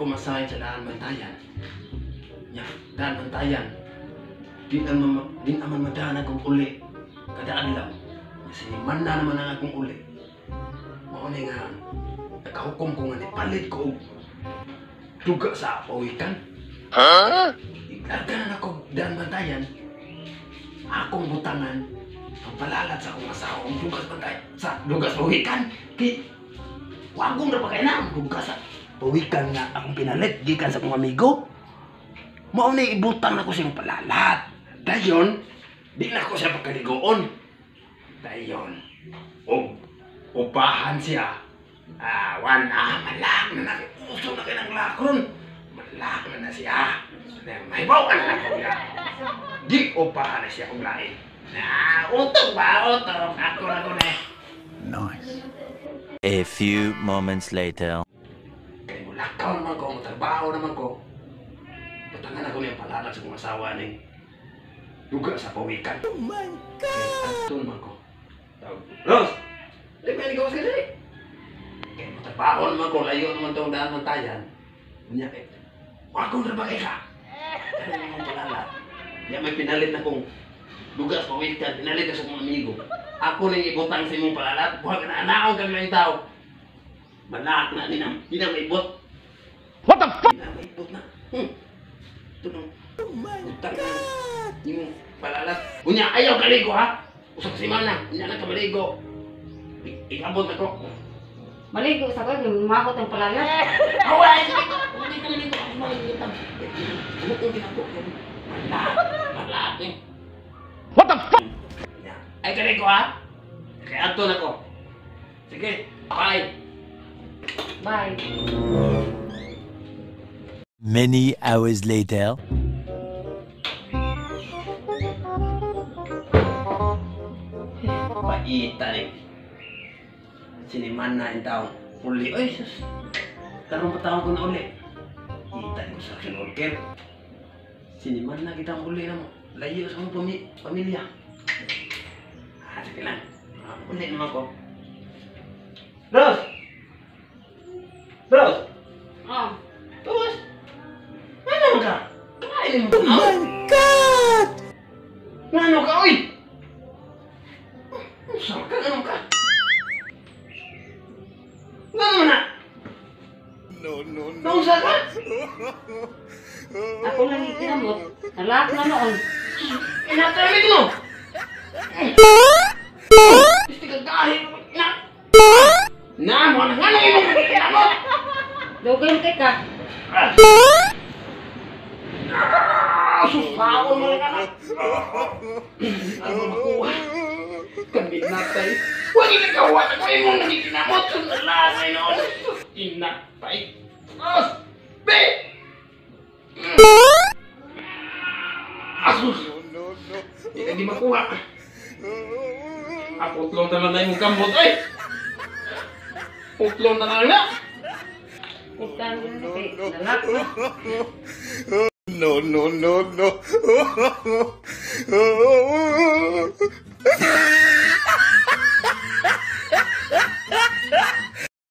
ko masahin sa Daan Bantayan. Nya, Daan Bantayan. Di naman madaan akong uli. Kada adlaw. Siniman na naman ang akong uli. Mao ni nga nakahukom ko nga nipalit ko og duga sa pawikan. Huh? Iglarga na ako Daan Bantayan. Akong butangan ang palalat sa akong asawa ang dugas bantay sa dugas pawikan. Kay wagong ra pa kay na ang dugas sa pawikan nga akong pinalit gikan sa akong amigo. Mao ni ibutang nako siyang palalat. Dayon, di na ko siya pagkaligoon. Dayon, og upahan siya. Ah, wan ah, malak na na. Uso na kay nang lakron. Malak na na siya. Mahibaw ka na ko niya. Di upahan na siya og lain. Na, utok ba? Utok. Ako na ko na. Nice. A few moments later. Kay mulakaw naman ko, matrabaho naman ko. Patangan ako niyang palalat sa kong asawa ning duga sa pawikan. Oh my God! Ato naman ko. Rose! Di ba ikaw sa kasi? Kaya matrabaho naman ko, layo naman itong Daan Bantayan. Niya kay, wagong na ba kay ka? Pero naman palalat. Niya may pinalit na kong duga sa pawikan, pinalit na sa kong amigo. Ako nang ibutang sa imong palalat, buhag na anaong kami lang tao. Malak na, di na maibot. What the fuck? Di na maibot na. Ito nang, oh my God! Yung palalat. Unya, ayaw kaligo ha! Usap si Mana, unya na kamaligo. Ikabot na ko. Maligo sa ko, makot ang palalat. Away! Maligo! Hindi ka maligo. Ako maligo. Ano kong ginako? Malak! Malak eh. What the fuck? Ay kaligo ha! Kaya ato na ko. Sige, bye! Bye! Many hours later. Paita ni. Siniman na yung taong uli. Ay, sus. Karong patawag ko na uli. Ita ni construction worker. Siniman na kita ang uli na mo. Layo sa mong pamilya. Ah, sige lang. Uli naman ko. Rose! Rose! Oh. Rose! Ano ka? Kumain mo. Oh my God! Ano ka, oy? Saan ka? Ano ka? Ano na? No, no, no. Nausa ka? Ako lang yung kinamot. Nalak na noon. Inatamig mo! Gusto ka kahit na! Na mo na nga na yung kinamot! Dugay mo kay ka. Ah! Susawon mo lang anak! Ano makuha? Kami natay. Huwag ikagawa na ko imong nagikinamot. Sundalanay noon. Inatay. As! Be! Asus! No, no. Hindi ka di makuha. Aputlong naman na yung kamot. Ay! Putlong na lang na! Utang na kay nalak na. No, no, no, no.